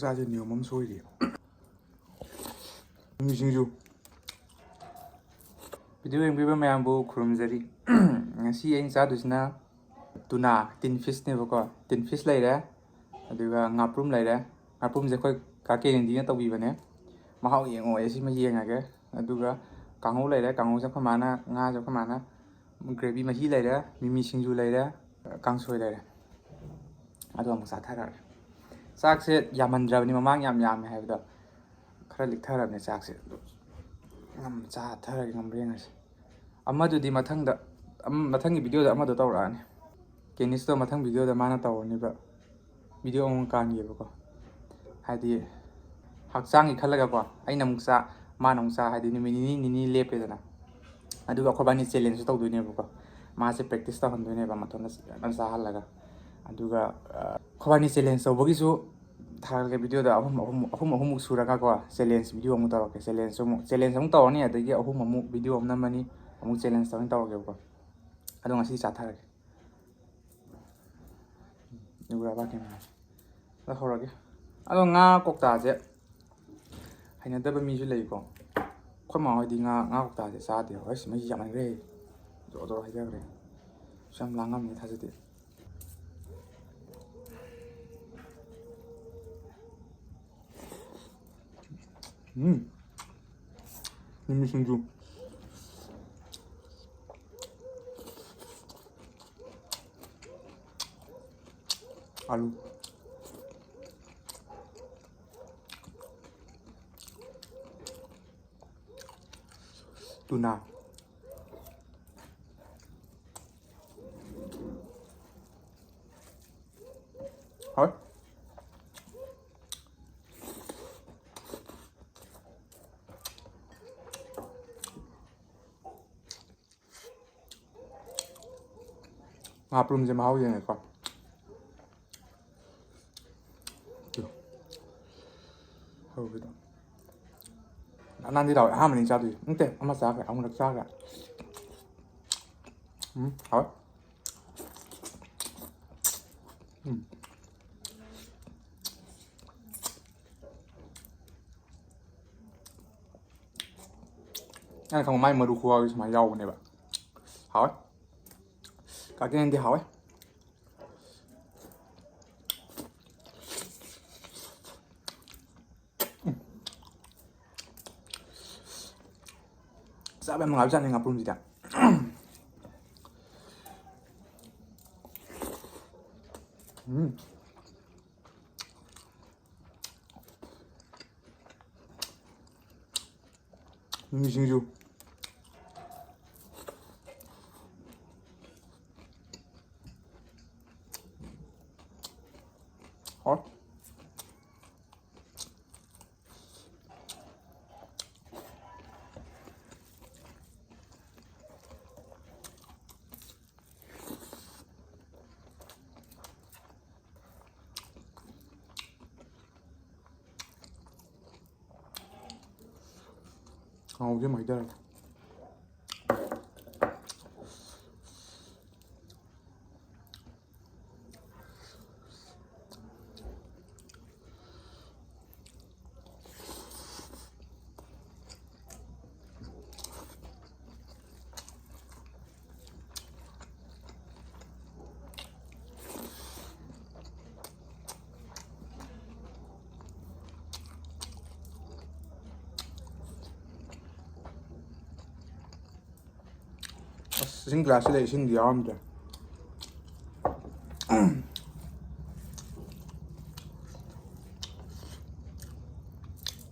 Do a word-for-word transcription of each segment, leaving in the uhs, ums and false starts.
ꯆꯥꯁꯦ ꯅꯤꯌꯣꯝ ꯑꯃ ꯁꯣꯏꯔꯤ꯫ ꯃꯤꯃꯤ ꯁꯤꯡꯖꯨ꯫ ꯚꯤꯗꯤꯑꯣ ꯌꯦꯡꯕꯤꯕ ꯃꯌꯥꯝꯕꯨ ꯈꯨꯔꯨꯝꯖꯔꯤ꯫ ꯉꯁꯤ ꯑꯩꯅ ꯆꯥꯗꯣꯏꯁꯤꯅ ꯇꯨꯅꯥ, ꯇꯤꯟ ꯐꯤꯁꯅꯦꯕꯀꯣ꯫ ꯇꯤꯟ ꯐꯤꯁ ꯂꯩꯔꯦ, ꯑꯗꯨꯒ ꯉꯥꯄ꯭ꯔꯨꯝ ꯂꯩꯔꯦ꯫ ꯉꯥꯄ꯭ꯔꯨꯝꯁꯦ ꯑꯩꯈꯣꯏ ꯀꯥ ꯀꯦꯅꯦꯗꯤꯅ ꯇꯧꯕꯤꯕꯅꯦ꯫ ꯃꯍꯥꯎ ꯌꯦꯡꯉꯣ, ꯑꯩ ꯁꯤꯃ ꯌꯦꯡꯉꯒꯦ꯫ ꯑꯗꯨꯒ ꯀꯥꯡꯍꯧ ꯂꯩꯔꯦ, ꯀꯥꯡꯍꯧꯁꯦ ꯑꯩꯈꯣꯏ ꯃꯥꯅ, ꯉꯥꯁꯦ ꯑꯩꯈꯣꯏ ꯃꯥꯅ, ꯒ꯭ꯔꯦꯚꯤ ꯃꯍꯤ ꯂꯩꯔꯦ, ꯃꯤꯃꯤ ꯁꯤꯡꯖꯨ ꯂꯩꯔꯦ, ꯀꯥꯡꯁꯣꯏ ꯂꯩꯔꯦ꯫ ꯑꯗꯣ ꯑꯃꯨꯛ ꯆꯥꯊꯔꯛꯑꯒꯦ꯫ ꯆꯥꯛꯁꯦ ꯌꯥꯝꯃꯟꯗ꯭ꯔꯕꯅꯤ, ꯃꯃꯥꯡ ꯌꯥꯝ ꯌꯥꯝꯃꯦ ꯍꯥꯏꯕꯗꯣ ꯈꯔ ꯂꯤꯛꯊꯔꯕꯅꯦ ꯆꯥꯛꯁꯦ꯫ ꯑꯗꯣ ꯉꯝ-, ꯆꯥꯊꯔꯒꯦ ꯉꯝꯕ꯭ꯔꯥ ꯌꯦꯡꯉꯁꯤ꯫ ꯑꯃꯗꯨꯗꯤ ꯃꯊꯪꯗ, ꯑꯝ-, ꯃꯊꯪꯒꯤ ꯚꯤꯗꯤꯑꯣꯗ ꯑꯃꯗꯣ ꯇꯧꯔꯛꯑꯅꯤ꯫ ꯀꯦꯅꯤꯁꯇꯣ ꯃꯊꯪ ꯚꯤꯗꯤꯑꯣꯗ ꯃꯥꯅ ꯇꯧꯔꯅꯤꯕ꯫ ꯚꯤꯗꯤꯑꯣ ꯑꯃꯃꯨꯛ ꯀꯥꯟꯒꯦꯕꯀꯣ꯫ ꯍꯥꯏꯗꯤ ꯍꯛꯆꯥꯡꯒꯤ ꯈꯜꯂꯒꯀꯣ, ꯑꯩꯅ ꯑꯃꯨꯛ ꯆꯥ, ꯃꯥꯅ ꯑꯃꯨꯛ ꯆꯥ, ꯍꯥꯏꯗꯤ ꯅꯨꯃꯤꯠ ꯅꯤꯅꯤ, ꯅꯤꯅꯤ ꯂꯦꯞꯄꯦꯗꯅ꯫ ꯑꯗꯨꯒ ꯑꯩꯈꯣꯏꯕꯥꯅꯤ ꯆꯦꯂꯦꯟꯖꯁꯨ ꯇꯧꯗꯣꯏꯅꯦꯕꯀꯣ꯫ ꯃꯥꯁꯦ ꯄ꯭ꯔꯦꯛꯇꯤꯁ ꯇꯧꯍꯟꯗꯣꯏꯅꯦꯕ ꯃꯊꯟꯇ ꯐꯖꯅ ꯆꯥꯍꯜꯂꯒ꯫ ꯑꯗꯨꯒ, ꯑ, ꯑꯩꯈꯣꯏꯕꯥꯅꯤ ꯆꯦꯂꯦꯟꯖ ꯇꯧꯕꯒꯤꯁꯨ ꯊꯥꯒꯠꯂꯛꯀꯦ ꯚꯤꯗꯤꯑꯣꯗ ꯑꯍꯨꯝ, ꯑꯍꯨꯝ, ꯑꯍꯨꯝ, ꯑꯍꯨꯝꯃꯨꯛ ꯁꯨꯔꯒꯀꯣ, ꯆꯦꯂꯦꯟꯖ ꯚꯤꯗꯤꯑꯣ ꯑꯃꯨꯛ ꯇꯧꯔꯛꯀꯦ꯫ ꯆꯦꯂꯦꯟꯖꯁꯨ ꯑꯃꯨꯛ, ꯆꯦꯂꯦꯟꯖ ꯑꯃꯨꯛ ꯇꯧꯔꯅꯤ, ꯑꯗꯒꯤ ꯑꯍꯨꯝ ꯑꯃꯨꯛ ꯚꯤꯗꯤꯑꯣ ꯑꯃ ꯅꯝꯃꯅꯤ, ꯑꯃꯨꯛ ꯆꯦꯂꯦꯟꯖ ꯇꯧꯔꯅꯤ ꯇꯧꯔꯒꯦꯕꯀꯣ꯫ ꯑꯗꯣ ꯉꯁꯤ ꯆꯥꯊꯔꯒꯦ꯫ ꯎꯕ꯭ꯔꯥ ꯕꯥ ꯀꯦꯃꯦꯔꯥꯁꯦ? ꯑꯗꯣ ꯍꯧꯔꯒꯦ꯫ ꯑꯗꯣ ꯉꯥ ꯀꯧꯇꯥꯁꯦ ꯍꯩꯅꯗꯕ ꯃꯤꯁꯨ ꯂꯩꯀꯣ꯫ ꯑꯩꯈꯣꯏ ꯃꯥ ꯍꯣꯏꯗꯤ ꯉꯥ, ꯉꯥ ꯀꯧꯇꯥꯁꯦ ꯆꯥꯗꯦꯕ꯫ ꯑꯁ, ꯃꯍꯤ ꯌꯥꯝꯃꯟꯈ꯭ꯔꯦ꯫ ꯖꯣꯔ ꯖꯣꯔ ꯍꯩꯊꯈ꯭ꯔꯦ꯫ ꯑꯁ, ꯌꯥꯝ ꯂꯥꯡꯉꯝꯅꯤ ꯊꯥꯖꯗꯦ꯫ ꯎꯝ꯫ ꯃꯤꯃꯤ ꯁꯤꯡꯖꯨ꯫ ꯑꯂꯨ꯫ ꯇꯨꯅꯥ꯫ ꯍꯣꯏ꯫ ꯉꯥꯄ꯭ꯔꯨꯝꯁꯦ ꯃꯍꯥꯎ ꯌꯦꯡꯉꯦꯀꯣ꯫ ꯍꯧꯕꯤꯗꯣ꯫ ꯅꯥꯟꯗꯤ ꯂꯥꯎꯋꯦ꯫ ꯑꯍꯥꯟꯕꯅꯤ ꯆꯥꯗꯣꯏꯁꯦ꯫ ꯅꯠꯇꯦ, ꯑꯃ ꯆꯥꯈ꯭ꯔꯦ, ꯑꯃꯨꯔꯛ ꯆꯥꯈ꯭ꯔꯦ꯫ ꯎꯝ, ꯍꯥꯎꯋꯦ꯫ ꯎꯝ꯫ ꯑꯩꯅ ꯈꯪꯕ ꯃꯥꯏ ꯃꯔꯨ ꯈꯨꯍꯥꯎꯁꯦ ꯁꯨꯃꯥꯏꯅ ꯌꯥꯎꯕꯅꯦꯕ꯫ ꯍꯥꯎꯋꯦ꯫ ꯀꯥꯀꯦꯟꯗꯤ ꯍꯥꯎꯋꯦ꯫ ꯆꯥꯕ ꯌꯥꯝ ꯅꯨꯡꯉꯥꯏꯕꯖꯥꯠꯅꯤ ꯉꯥꯄ꯭ꯔꯨꯝꯁꯤꯗ꯫ ꯎꯝ꯫ ꯃꯤꯃꯤ ꯁꯤꯡꯖꯨ꯫ ꯍꯥꯎ꯫ ꯈꯥꯎꯁꯦ ꯑꯃꯨꯛ ꯍꯩꯊꯔꯒꯦ꯫ ꯑꯁ, ꯏꯁꯤꯡ ꯒ꯭ꯂꯥꯁꯁꯤꯗ ꯏꯁꯤꯡꯗꯤ ꯌꯥꯎꯔꯝꯗ꯭ꯔꯦ꯫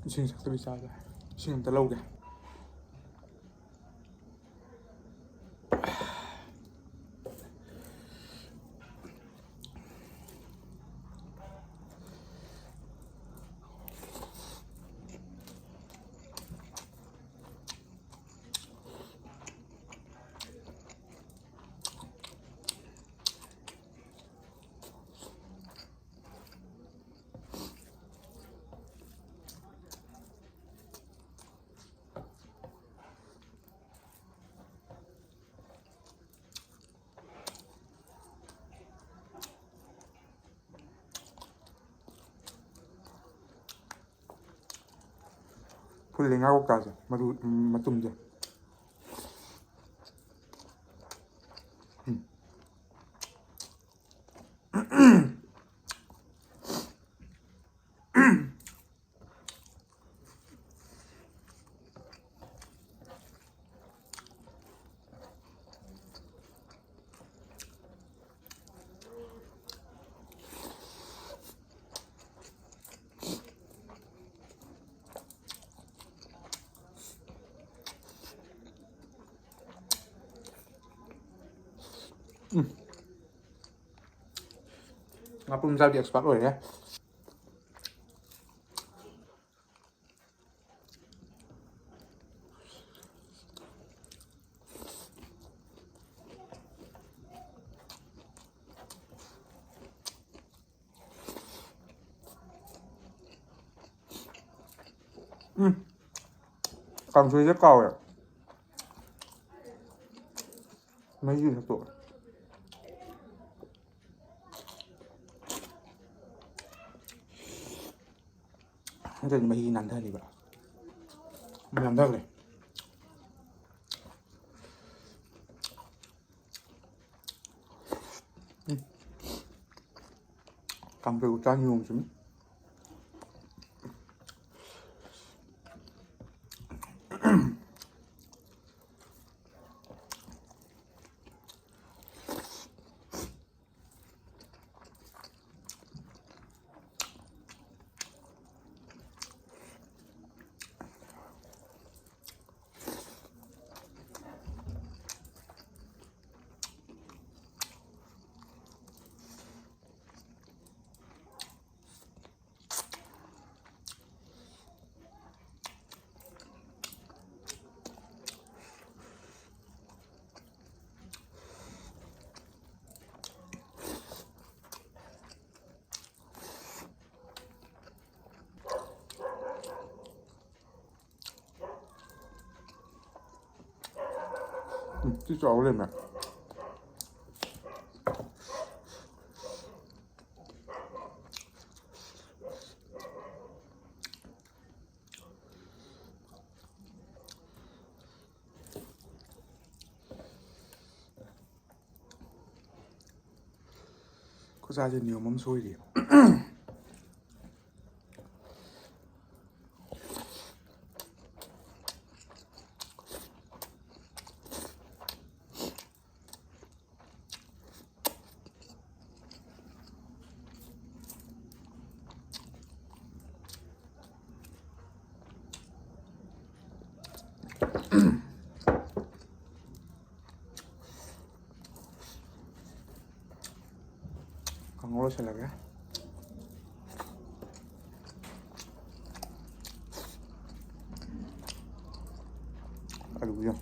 ꯏꯁꯤꯡ ꯊꯛꯇꯕꯤ ꯆꯥꯒꯦ꯫ ꯏꯁꯤꯡ ꯑꯝꯇ ꯂꯧꯒꯦ꯫ ꯐꯨꯜꯂꯤ ꯉꯥ ꯀꯧꯇꯥꯁꯦ, ꯃꯔꯨ, ꯎꯝ, ꯃꯇꯨꯝꯁꯦ꯫ ꯎꯝ꯫ ꯉꯥꯄ꯭ꯔꯨꯝ ꯆꯥꯕꯗꯤ expert ꯑꯣꯏꯔꯦ꯫ ꯎꯝ꯫ ꯀꯥꯡꯁꯣꯏꯁꯦ ꯀꯥꯎꯔꯦ꯫ ꯃꯍꯤ ꯊꯛꯇꯣꯛꯑꯦ꯫ ꯅꯠꯇ꯭ꯔꯗꯤ ꯃꯍꯤ ꯅꯥꯟꯊꯅꯤꯕ꯫ ꯅꯥꯟꯊꯈ꯭ꯔꯦ꯫ ꯎꯝ꯫ ꯀꯥꯡꯁꯣꯏ ꯎꯆꯥꯟ ꯌꯣꯡꯁꯤꯅꯤ꯫ ꯎꯝ, ꯊꯤ ꯆꯥꯎ ꯂꯩꯔꯝꯃꯦ꯫ ꯈꯨꯠꯁꯥꯁꯦ ꯅꯤꯌꯣꯝ ꯑꯃ ꯁꯣꯏꯔꯤ꯫ ꯂꯣꯏꯁꯤꯜꯂꯒꯦ꯫ ꯑꯂꯨꯁꯦ꯫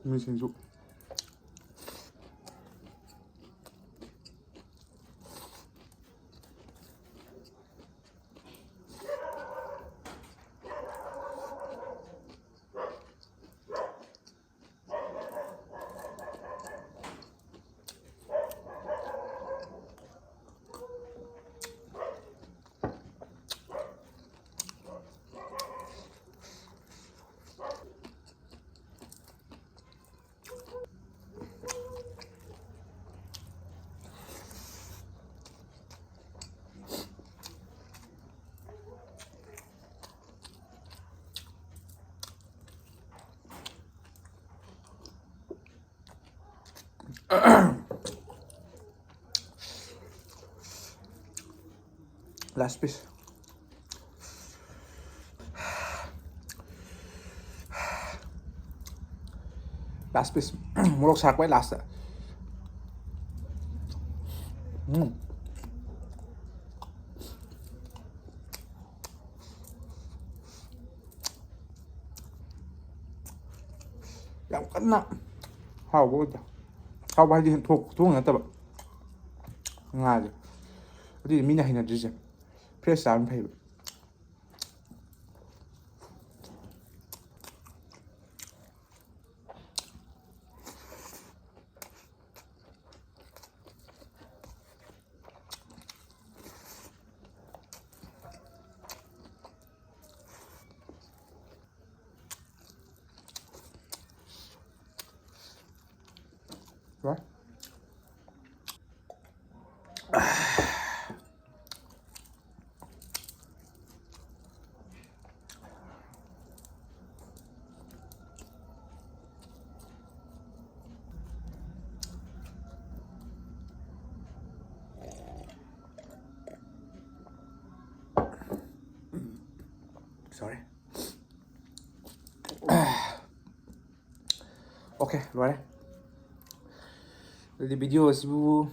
ꯃꯤꯁꯤꯡꯁꯨ꯫ Last piece. Last piece. ꯃꯣꯔꯣꯛ ꯁꯥꯔꯛꯄꯩ last꯫ ꯎꯝ꯫ ꯌꯥꯝ ꯀꯟꯅ ꯍꯥꯎꯕ ꯑꯣꯏꯗꯦ꯫ ꯍꯥꯎꯕ ꯍꯥꯏꯗꯤ ꯊꯣꯡ ꯅꯠꯇꯕ ꯉꯥꯁꯦ꯫ ꯑꯗꯨꯗꯤ ꯃꯤꯅ ꯍꯩꯅꯗ꯭ꯔꯤꯁꯦ꯫ Fresh ꯆꯥꯕꯅ ꯐꯩꯕ꯫ ꯂꯣꯏ꯫ Sorry. Okay, ꯂꯣꯏꯔꯦ꯫ ꯑꯗꯨꯗꯤ video ꯑꯁꯤꯕꯨ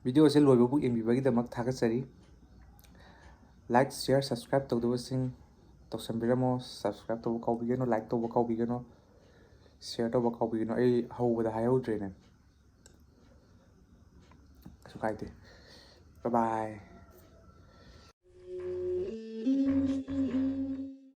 video ꯑꯁꯤ ꯂꯣꯏꯕꯕꯨ ꯌꯦꯡꯕꯤꯕꯒꯤꯗꯃꯛ ꯊꯥꯒꯠꯆꯔꯤ꯫ Like, share, subscribe ꯇꯧꯗꯕꯁꯤꯡ ꯇꯧꯁꯟꯕꯤꯔꯝꯃꯣ꯫ Subscribe ꯇꯧꯕ ꯀꯥꯎꯕꯤꯒꯅꯨ, like ꯇꯧꯕ ꯀꯥꯎꯕꯤꯒꯅꯨ, share ꯇꯧꯕ ꯀꯥꯎꯕꯤꯒꯅꯨ꯫ ꯑꯩ ꯍꯧꯕꯗ ꯍꯥꯏꯍꯧꯗ꯭ꯔꯦꯅꯦ꯫ ꯀꯩꯁꯨ ꯀꯥꯏꯗꯦ꯫ Bye bye꯫